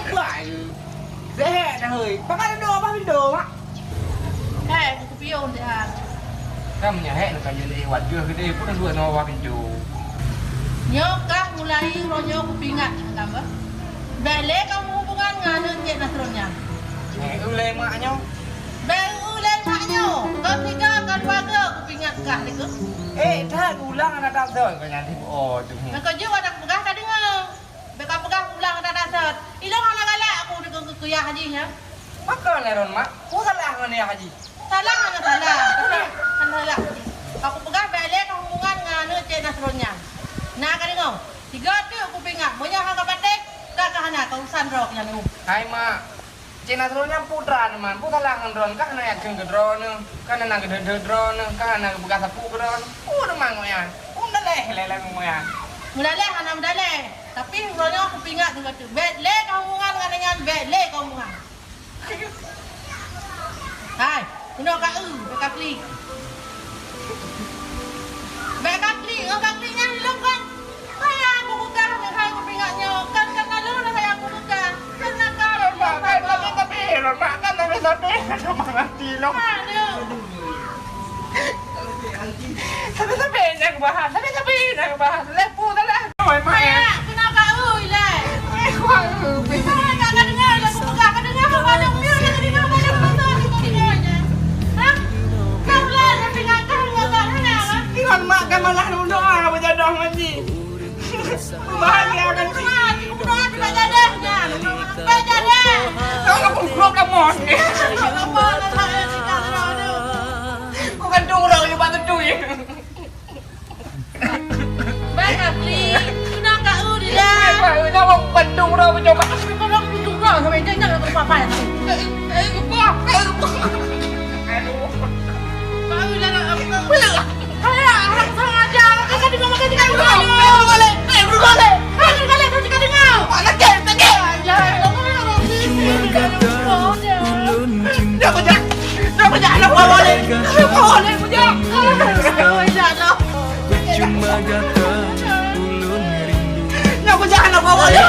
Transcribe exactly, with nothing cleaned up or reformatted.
Bah, sehat dah, hei. Pakon duek bak pintoe, Mak? Hai, kupiôh dah. Kan meunyoe hék neukalon lé wat jeuh geude, peue duek ngon bak pintoe. Nyoe kah mulai uroe nyoe kupeuingat lam, bah. Bèk lé kamoe hubungan ngon aneuk Cék Nasron nyan. Eh, ulèe mak nyoe. Bèk ulèe mak nyoe. Kah tiga, kah dua geuh kupeuingat kah lé keuh. Eh, that ulang aneuk that sot kah nyan, oh, tu. Meukeujeuet aneuk peugah ka deungö. Bèk kapeugah ulang that-that sot. Ilôn hana galak aku deungon keu-, keu Yah Haji nyan. Pakon lé Ron, Mak? Peue salah ngon Yah Haji? Salah hana salah. Hana salah. Aku peugah bèk lé kahubungan ngon aneuk Cék Nasron nyan. Na ka deungö? Tiga teuk kupeuingat. Meunyoe hana patéh, ka ka hana, ka urusan droe nyan. Hai, Mak. Cék Nasron nyan putra neuman, peue salah ngon droeneuh, ka hana yakin keu droeneuh, ka hana geudeuh-deuh droeneuh, ka hana geupeugah sapeue keu droeneuh. Peue teuma ngon nyan? Peue meudalèh lé-lé ngon nyan? Meudalèh hana meudalèh, tapi uroe nyoe kupeuingat keu gata. Bèk lé kahubungan ngon nyan, bèk lé kahubungan. Hai, keunoe ka eu, bèk ka klik. Bèk ka klik, oh, ka klik nyan lom kan. Hai, aku peugah, hai, kupeuingat nyoe. Kan, kan, lalu lah, hai, aku peugah. Kan, kan, kan, Mak, kan, tapi, tapi, Mak, kan, tapi, tapi, semangat di lom. Aduh. Tapi, tapi, nak bahas. Tapi, tapi, nak bahas. Lepu dah lah. Oi, Mak, ya. Hai, aku nak bau, ilai. Eh, kuat, eh, hai, kan, kan, dengar, aku peugah, kan, dengar, apa ada, biar, kan, dengar, apa ada, apa ada, apa ada, apa ada. Hah? Kau lah, tapi, kan, kan, apa ada, apa ada. Ingat, Mak, kan, malah, doa, apa, jadah, mati. Bahagia kan? Kau aku klop dah mon. Kau kan dong orang ni batu tu ya. Baik, Abli. Kena kau dia. Baik, baik. Dah mau bandung orang macam mana? Kau orang tu juga sampai jangan berpapai. Eh, eh, apa? Eh, apa? Aduh. Kau dah nak apa? Alah, alah, kurang ajar. Kakak dengar makai tinggal dua. Ayo, balik. Ayo, balik. Ayo, balik. Kakak dengar. Mak, sakit, sakit. Ya Allah, ya Rabbi. Cuma kata ulun cinta. Dah pecah. Dah pecah, dah bawa balik. Bawa balik, pecah. Aduh, ya Allah. Cuma kata ulun rindu. Dah pecah, dah bawa balik.